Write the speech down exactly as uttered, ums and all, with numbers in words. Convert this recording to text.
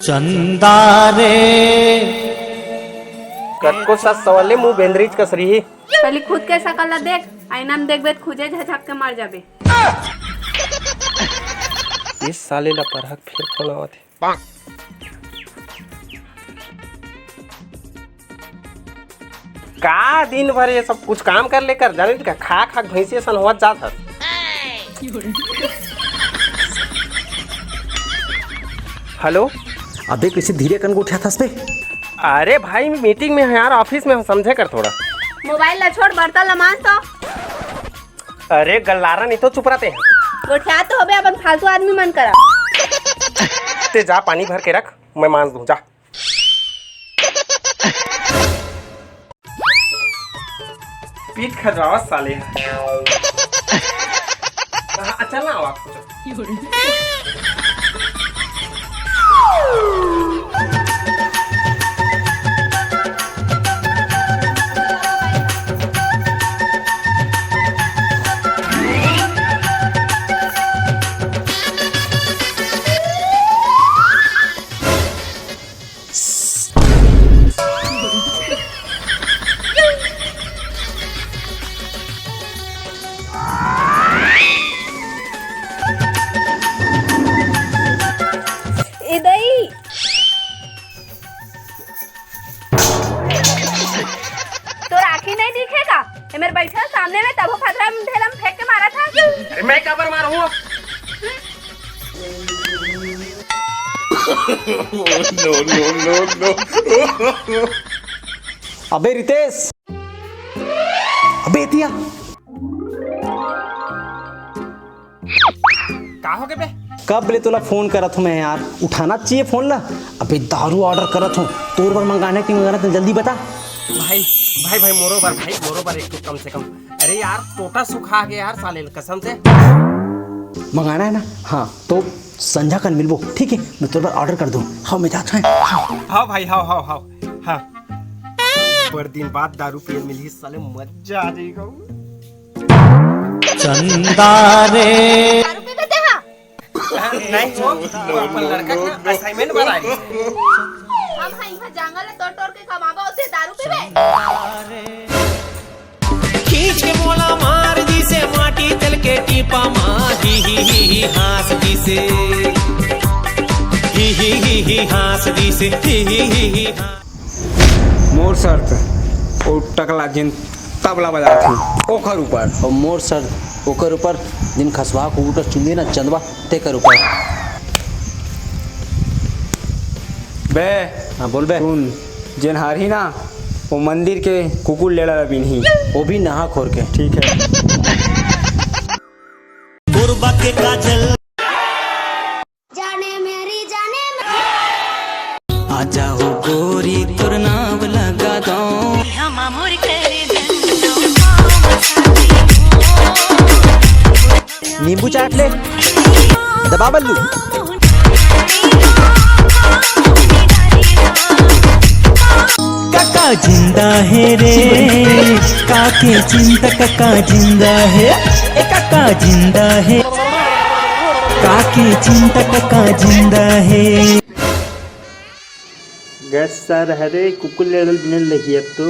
चंदा रे। कतको सस सवले मुंह बेंदरीच कस रही। पहले खुद के शकल ला देख, आईना में देखबे त खुजे झझक के मर जाबे। इस साले ला परहक फिर फोन आवत हे। का दिन भर ये सब कुछ काम कर लेकर जाने का खा खा भैंसी सन होत जात हस। हेलो। अबे कैसे धीरे कन गोठियाथस बे? अरे भाई, मीटिंग में है यार, ऑफिस में हूँ, समझे कर थोड़ा। मोबाइल ला छोड़, बर्तन ला मांज तो। अरे गल्लारा नहीं तो चुप रहते हैं। गोठिया तो होबे, अपन फालतू आदमी मन करा। ते जा, पानी भर के रख, मैं मांज दूं, जा। पीठ खजवावा साले। हाँ, चल ना, आओ आप कुछ। ए दई, तोर आँखी नहीं दिखे का? ए मेर बैठल सामने में, तभो फतरा में ढेला में फेंक के मारा था। अरे मैं काबर मारूं? No, no, no, no। अबे रितेश, अबे एतिया। का हो गे बे? कब ले तोला फोन करत हूँ मैं यार, उठाना चाहिए फोन ला। अबे दारू ऑर्डर करत हूँ, तोर बर मंगाना कि मंगाना, तैं जल्दी बता। भाई, भाई, भाई, मोरो बर, भाई, मोरो बर एक ठो कम से कम। अरे यार, टोटा सुखा गे यार, साले ल कसम से। मंगाना है ना? हाँ, तो संझा कन मिलबो, ठीक है? मैं तोर बर ऑर्डर कर दूँ। हाँ, मैं जात हूँ। हाँ भाई, हाँ, हाँ, हाँ, हाँ। बड़ दिन बाद दारू पिए मिलही, साले मजा आ जाएगा। चंदा रे। दारू पीबे तेहा? नहीं हो, अपन लड़का के ना असाइनमेंट बना रही। हम हाँ इहाँ जंगल ले तोड़ तोड़ के कमाबो, ओते दारू पीबे? खींच के मोला मार दिसे माटी तेल के टीपा मा, ही ही ही ही हाँस दिसे, ही ही ही ही हाँस दिसे, ही ही ही ही हाँस। मोर शर्त, ओ टकला जेन तबला बजाथे, ओखर ऊपर। अउ मोर शर्त, ओकर ऊपर, जेन खसवा कुकुर कर चुंदी ना चंदवा, तेकर ऊपर। बे, हाँ, बोल बे। सुन, जेन हारही ना, वो मंदिर के कुकुर लेड़ा ला बिनही। वो भी नहा खोर के। ठीक है। जाने मेरी जाने। आजा हो गोरी तोर नाव लगा दो। नींबू चाट ले, दबा बल्लू। काका जिंदा है रे, काके चिंता काका जिंदा है, ए काका जिंदा है, काके चिंता काका जिंदा है। गैस सर हरे कुकुर लेडल बिनल लही अब तो।